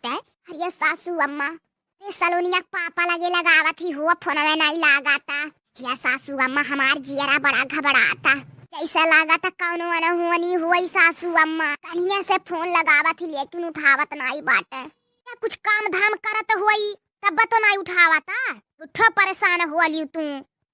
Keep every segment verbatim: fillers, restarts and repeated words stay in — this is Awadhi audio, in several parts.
लागत है। अरे सासू अम्मा, ए सलोनिया के पापा लगे लगावत ही हुआ फोनवे, नाई लागता। या सासू अम्मा, हमार जियरा बड़ा घबराता, जैसे लागता कौनो अनहोनी हुई सासू अम्मा। कनिया से फोन लगावत ही लेकिन उठावत नाई बाटे। या कुछ काम धाम करत हुई तब तो नाई उठावता, उठो परेशान हुआ लियू तू।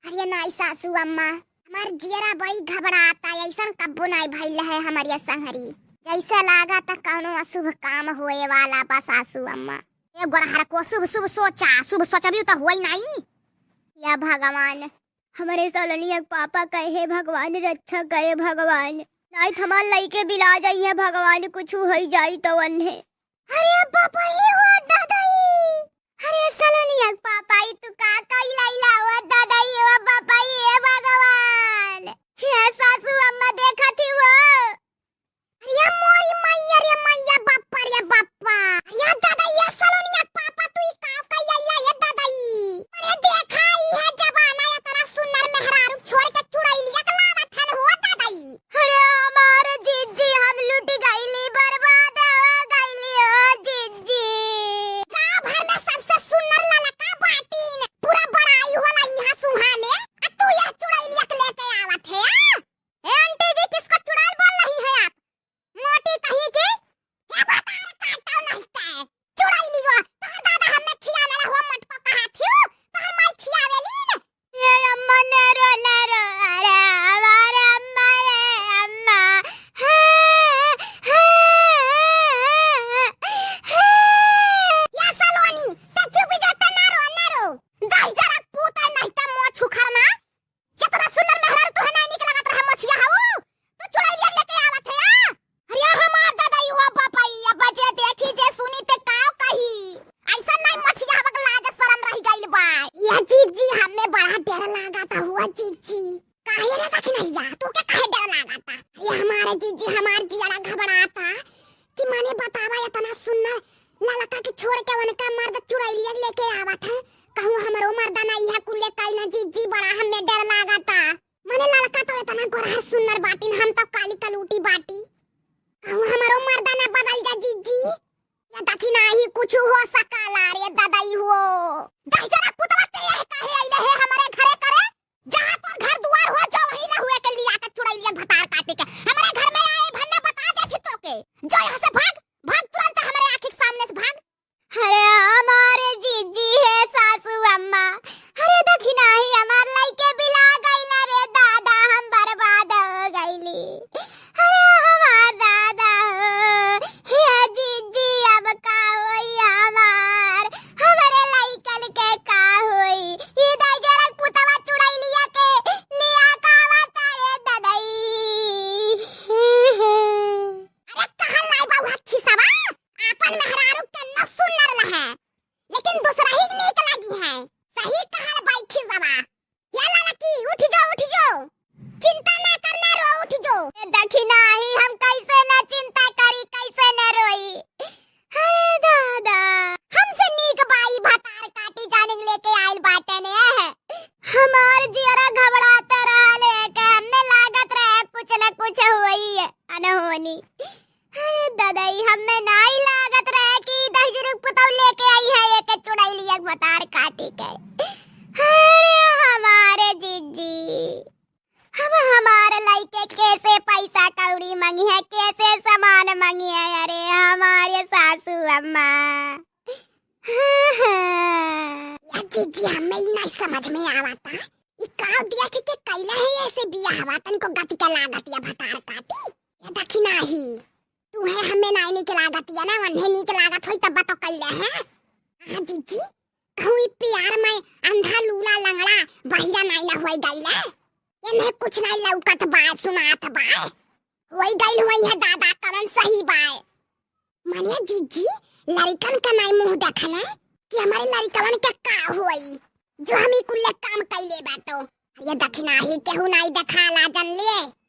अरे नाई सासू अम्मा, हमार जियरा बड़ी घबराता, ऐसन कब्बो नाई भइल है हमरिया संहरी। जैसे लागता कौनो अशुभ काम होए वाला बा सासू अम्मा। ए गोरहर को शुभ शुभ सोचा, शुभ सोचबी तो होई नाई। या भगवान, हमरे सलोनिया के पापा कहे, "हे भगवान रक्षा करे भगवान, नाई त हमार लइके बिला जाई है भगवान, कुछ होई जाई तो अन्हे।" अरे बापा, ये हुआ दादाई। अरे सलोनिया के पापा, ई तू का कई लैला हुआ दादाई, ओ बापा, ये भगवान। हे सासू अम्मा देखत ही वो। अरे मोरी मैया रे मैया, बाप्पा रे बाप्पा। अरे दादा, ये सलोनिया पापा, तू ई का कइला ये दादाई? अरे देखा, ई है जमाना, इतना सुंदर मेहरारू छोड़ के चुड़ैलिया के लावत हन हो दादाई। अरे हमार जीजी, हम लुट गइली, बर्बाद हो गइली हो जीजी। गांव भर में सबसे सुंदर ललका बाटिन, पूरा बड़ाई होला यहाँ सुहाने, आ तू यह चुड़ैलिया के लेके आवत है, आ? ए आंटी जी, किसको चुड़ैल बोल रही है आप? मोटी कहीं की? हे भतार काटो नहीं ते। चुड़ैलियो, तोहर दादा हमें खियावे ला हो मटको कहा थियो, तोहर माई खियावे ली न। ए अम्मा, न रो, न रो, अरे हमारे अम्मा रे, अम्मा। हाँ, हाँ, हाँ, हाँ। या सलोनी, ते चुप जा, ते न रो, न रो। दहिजरा पूत है, नहीं ते मोछ उखरना। केतना सुंदर मेहरारू तोहे नाई निक लागत रहे, मछिया हऊ। तू चुड़ैलिया लेके आवत है, आ? अरे हमार दादा, ई हुआ बापा, ई अब जे देखी, जे सुनी ते काव कही। ऐसा नाई मछिया हवक लाज शरम रह गइल बा। ये जीजी, हमें बड़ा डर लागत हुआ जीजी। काहे रे दखिनैया, तू के काहे डर लागत? ये हमारे जीजी, हमार जियरा घबराता। कि माने बतावा, इतना सुंदर ललका के छोड़ के उनका मर्द चुड़ैलिया लेके आवत है। कहूँ हमरो मर्दा ना इहा कुल्ले कइला जीजी, बड़ा हमें डर लागता। माने ललका तो इतना गोरहर सुंदर बाटिन, हम तो काली कलूटी बाटी। कहूँ हमरो मर्दा ना बदल जा जीजी। या दखिनही कुछ हो सकाला रे दादाई हो। दहिजरा पुतवा ते यह काहे अइले है हमरे घरे करे? जहाँ तोर घर दुआर हो, जो वहीं रहुए के लिया के चुड़ैलिया भतार काटे के। हमरे घर में आए भन्ना बता देथी तोके। जो यहाँ से भाग, भाग तुरंत हमरे आँखी के सामने से भाग। अरे हमारे जीजी है सासू अम्मा। अरे दखिनही हमार लइके बिला गइल रे दादा, हम बर्बाद हो गइली। अरे हमार दादा हो, हे जीजी, अब का होई हमार? हमरे लइकन के का होई? ई दहिजरा पुतवा चुड़ैलिया के लिया का आवता रे ददई। अरे कहाँ लाई बा उहा खिसवा? आपन मेहरारू केतना सुंदर लहे, लेकिन दूसरा ही नीक लगी है। सही कहल बाई खिसवा। या ललकी, उठ जो, उठ जो। चिंता ना करना रो, उठ जो। ए दखिनही, हम कैसे ना चिंता करी, कैसे ना रोई? अरे दादा, हमसे नीक बाई भतार काटी जाने लेके आइल बाटे ने। हमार जियरा घबरात रहल है कि हमें लागत रहे कुछ न कुछ होई अनहोनी। अरे ददई, हमें नाई लागत रहे कि दहिजरू पुतौ लेके आई है एक चुड़ैलिया के भतार काटी के। अरे हमारे जीजी, हम हमार लइके कैसे पैसा कौड़ी मंगी है, कैसे सामान मंगी है? अरे हमारे सासू अम्मा। या जीजी, हमें ई नाई समझ में आवता, ई का दिया कि के कैले है ऐसे बियाहवा? तनिको गति के लागत या भतार काटी। या दखिनही, तू है हमें नाई नीक लागत या ना, वन्हे नीक लागत होई तब तो कैले है। हाँ जीजी, कहूँ ई प्यार में अंधा लूला लंगड़ा बहिरा नाई ना होई गइले। इन्हें कुछ नाई लौकत बा, सुनात बा। होई गइल होई है दादा, कवन सही बा। माने जीजी, लड़िकन का नाई मुँह देखना कि हमारे लड़िकवन के का होई, जो हम ई कुल्ले काम कैले बा तो। ये दखिनही केहू नाई देखाला, जन लिए।